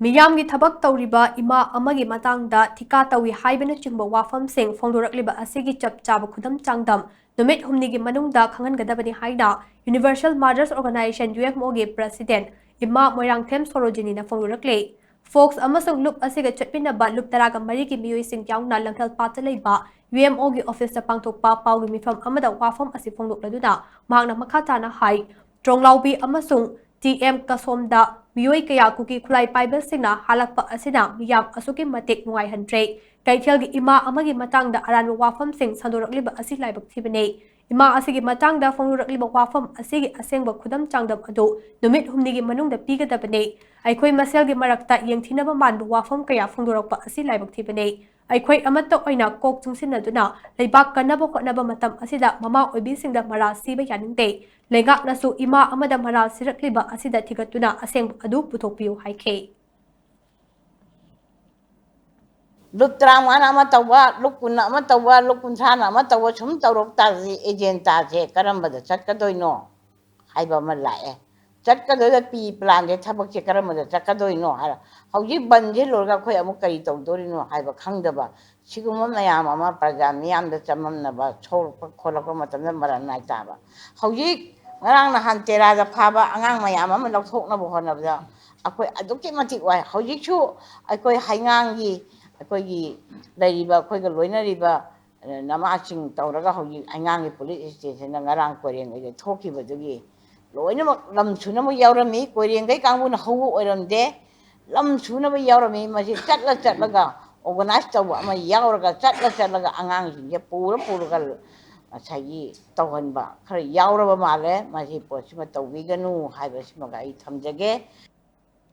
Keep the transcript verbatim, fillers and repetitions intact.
ꯃꯤꯌꯥꯝꯒꯤ ꯊꯕꯛ ꯇꯧꯔꯤꯕ ꯏꯃꯥ ꯑꯃꯒꯤ ꯃꯇꯥꯡꯗ ꯊꯤꯀꯥ ꯇꯧꯏ ꯍꯥꯏꯕꯅꯆꯤꯡꯕ ꯋꯥꯐꯝꯁꯤꯡ ꯐꯣꯡꯗꯣꯔꯛꯂꯤꯕ ꯑꯁꯤꯒꯤ ꯆꯞ ꯆꯥꯕ ꯈꯨꯗꯝ ꯆꯥꯡꯗꯝ ꯅꯨꯃꯤꯠ ꯍꯨꯝꯅꯤꯒꯤ ꯃꯅꯨꯡꯗ ꯈꯪꯍꯟꯒꯗꯕꯅꯤ ꯍꯥꯏꯅ Universal Mothers Organization, UMO, ꯒꯤ President ꯏꯃꯥ ꯃꯣꯏꯔꯥꯡꯊꯦꯝ ꯁꯣꯔꯣꯖꯤꯅꯤꯅ ꯐꯣꯡꯗꯣꯔꯛꯂꯤ꯫ ꯐꯣꯛꯁ ꯑꯃꯁꯨꯡ ꯂꯨꯞ ꯑꯁꯤꯒ ꯆꯠꯃꯤꯟꯅꯕ ꯂꯨꯞ ꯇꯔꯥꯒ ꯃꯔꯤꯒꯤ ꯃꯤꯑꯣꯏꯁꯤꯡ ꯌꯥꯎꯅ ꯂꯝꯐꯦꯜ ꯄꯥꯠꯇ ꯂꯩꯕ UMO ꯒꯤ ꯑꯣꯐꯤꯁꯇ ꯄꯥꯡꯊꯣꯛꯄ ꯄꯥꯎꯒꯤ ꯃꯤꯐꯝ ꯑꯃꯗ ꯋꯥꯐꯝ ꯑꯁꯤ ꯐꯣꯡꯗꯣꯛꯂꯗꯨꯅ ꯃꯍꯥꯛꯅ ꯃꯈꯥ ꯇꯥꯅ ꯍꯥꯏ, ꯇ꯭ꯔꯣꯡꯂꯥꯎꯕꯤ ꯑꯃꯁꯨꯡ ꯇꯤ ꯑꯦꯝ ꯀꯁꯣꯝꯗ ꯃꯤꯑꯣꯏ ꯀꯌꯥ ꯀꯨꯀꯤ ꯈꯨꯠꯂꯥꯏ ꯄꯥꯏꯕꯁꯤꯡꯅ ꯍꯥꯠꯂꯛꯄ ꯑꯁꯤꯅ ꯃꯤꯌꯥꯝ ꯑꯁꯨꯛꯀꯤ ꯃꯇꯤꯛ ꯅꯨꯡꯉꯥꯏꯍꯟꯗ꯭ꯔꯦ꯫ ꯀꯩꯊꯦꯜꯒꯤ ꯏꯃꯥ ꯑꯃꯒꯤ ꯃꯇꯥꯡꯗ ꯑꯔꯥꯟꯕ ꯋꯥꯐꯝꯁꯤꯡ ꯁꯟꯗꯣꯔꯛꯂꯤꯕ ꯑꯁꯤ ꯂꯥꯏꯕꯛ ꯊꯤꯕꯅꯤ꯫ ꯏꯃꯥ ꯑꯁꯤꯒꯤ ꯃꯇꯥꯡꯗ ꯐꯣꯡꯗꯣꯔꯛꯂꯤꯕ ꯋꯥꯐꯝ ꯑꯁꯤꯒꯤ ꯑꯁꯦꯡꯕ ꯈꯨꯗꯝ ꯆꯥꯡꯗꯝ ꯑꯗꯨ ꯅꯨꯃꯤꯠ ꯍꯨꯝꯅꯤꯒꯤ ꯃꯅꯨꯡꯗ ꯄꯤꯒꯗꯕꯅꯤ꯫ ꯑꯩꯈꯣꯏ ꯃꯁꯦꯜꯒꯤ ꯃꯔꯛꯇ ꯌꯦꯡꯊꯤꯅꯕ ꯃꯥꯟꯕ ꯋꯥꯐꯝ ꯀꯌꯥ ꯐꯣꯡꯗꯣꯔꯛꯄ ꯑꯁꯤ ꯂꯥꯏꯕꯛ ꯊꯤꯕꯅꯤ꯫ ꯑꯩꯈꯣꯏ ꯑꯃꯠꯇ ꯑꯣꯏꯅ ꯀꯣꯛ ꯆꯨꯡꯁꯤꯟꯅꯗꯨꯅ ꯂꯩꯕꯥꯛ ꯀꯟꯅꯕ ꯍꯣꯠꯅꯕ ꯃꯇꯝ ꯑꯁꯤꯗ ꯃꯃꯥ ꯑꯣꯏꯕꯤꯁꯤꯡꯗ ꯃꯔꯥꯜ ꯁꯤꯕ ꯌꯥꯅꯤꯡꯗꯦ꯫ ꯂꯩꯉꯥꯛꯅꯁꯨ ꯏꯃꯥ ꯑꯃꯗ ꯃꯔꯥꯜ ꯁꯤꯔꯛꯂꯤꯕ ꯑꯁꯤꯗ ꯊꯤꯒꯠꯇꯨꯅ ꯑꯁꯦꯡꯕ ꯑꯗꯨ ꯄꯨꯊꯣꯛꯄꯤꯌꯨ ꯍꯥꯏꯈꯤ꯫ ꯂꯨꯞ ꯇꯔꯥꯃꯉꯥꯅ ꯑꯃ ꯇꯧꯕ, ꯂꯨꯞ ꯀꯨꯟꯅ ꯑꯃ ꯇꯧꯕ, ꯂꯨꯞ ꯀꯨꯟꯊ꯭ꯔꯥꯅ ꯑꯃ ꯇꯧꯕ, ꯁꯨꯝ ꯇꯧꯔꯛ ꯇꯥꯔꯗꯤ ꯑꯦꯖꯦꯟꯗꯥꯁꯦ ꯀꯔꯝꯕꯗ ꯆꯠꯀꯗꯣꯏꯅꯣ ꯍꯥꯏꯕ ꯑꯃ ꯂꯥꯛꯑꯦ꯫ ꯆꯠꯀꯗꯣꯏꯕ ꯄꯤ ꯄ꯭ꯂꯥꯟꯁꯦ, ꯊꯕꯛꯁꯦ ꯀꯔꯝꯕꯗ ꯆꯠꯀꯗꯣꯏꯅꯣ ꯍꯥꯏꯔ, ꯍꯧꯖꯤꯛ ꯕꯟꯁꯦ ꯂꯣꯏꯔꯒ ꯑꯩꯈꯣꯏ ꯑꯃꯨꯛ ꯀꯔꯤ ꯇꯧꯗꯣꯔꯤꯅꯣ ꯍꯥꯏꯕ ꯈꯪꯗꯕ, ꯁꯤꯒꯨꯝꯕ ꯃꯌꯥꯝ ꯑꯃ ꯄ꯭ꯔꯖꯥ ꯃꯤꯌꯥꯝꯗ ꯆꯃꯝꯅꯕ, ꯁꯣꯛꯂꯛꯄ ꯈꯣꯠꯂꯛꯄ ꯃꯇꯝꯗ ꯃꯔꯥꯜ ꯅꯥꯏ ꯇꯥꯕ꯫ ꯍꯧꯖꯤꯛ ꯉꯔꯥꯡ ꯅꯍꯥꯟ ꯇꯦꯔꯥꯗ ꯐꯥꯕ ꯑꯉꯥꯡ ꯃꯌꯥꯝ ꯑꯃ ꯂꯧꯊꯣꯛꯅꯕ ꯍꯣꯠꯅꯕꯗ ꯑꯩꯈꯣꯏ ꯑꯗꯨꯛꯀꯤ ꯃꯇꯤꯛ ꯋꯥꯏ꯫ ꯍꯧꯖꯤꯛꯁꯨ ꯑꯩꯈꯣꯏ ꯍꯩꯉꯥꯡꯒꯤ, ꯑꯩꯈꯣꯏꯒꯤ ꯂꯩꯔꯤꯕ, ꯑꯩꯈꯣꯏꯒ ꯂꯣꯏꯅꯔꯤꯕ ꯅꯃꯥꯁꯤꯡ ꯇꯧꯔꯒ ꯍꯧꯖꯤꯛ ꯍꯩꯉꯥꯡꯒꯤ ꯄꯨꯂꯤꯁ ꯁ꯭ꯇꯦꯁꯟꯗ ꯉꯔꯥꯡ ꯀꯣꯏꯔꯦꯡꯒꯩꯗ ꯊꯣꯛꯈꯤꯕꯗꯨꯒꯤ ꯂꯣꯏꯅꯃꯛ ꯂꯝ ꯁꯨꯅꯃꯛ ꯌꯥꯎꯔꯝꯃꯤ꯫ ꯀꯣꯏꯔꯦꯡꯒꯩ ꯀꯥꯡꯕꯨꯅ ꯍꯧꯕ ꯑꯣꯏꯔꯝꯗꯦ, ꯂꯝ ꯁꯨꯅꯕ ꯌꯥꯎꯔꯝꯃꯤ꯫ ꯃꯁꯤ ꯆꯠꯂ ꯆꯠꯂꯒ, organize ꯇꯧꯕ ꯑꯃ ꯌꯥꯎꯔꯒ, ꯆꯠꯂ ꯆꯠꯂꯒ ꯑꯉꯥꯡꯁꯤꯡꯁꯦ ꯄꯨꯔ ꯄꯨꯔꯒ ꯉꯁꯥꯏꯒꯤ ꯇꯧꯍꯟꯕ ꯈꯔ ꯌꯥꯎꯔꯕ ꯃꯥꯜꯂꯦ꯫ ꯃꯁꯤ ꯄꯣꯠꯁꯤꯃ ꯇꯧꯕꯤꯒꯅꯨ ꯍꯥꯏꯕꯁꯤꯃꯒ ꯑꯩ ꯊꯝꯖꯒꯦ꯫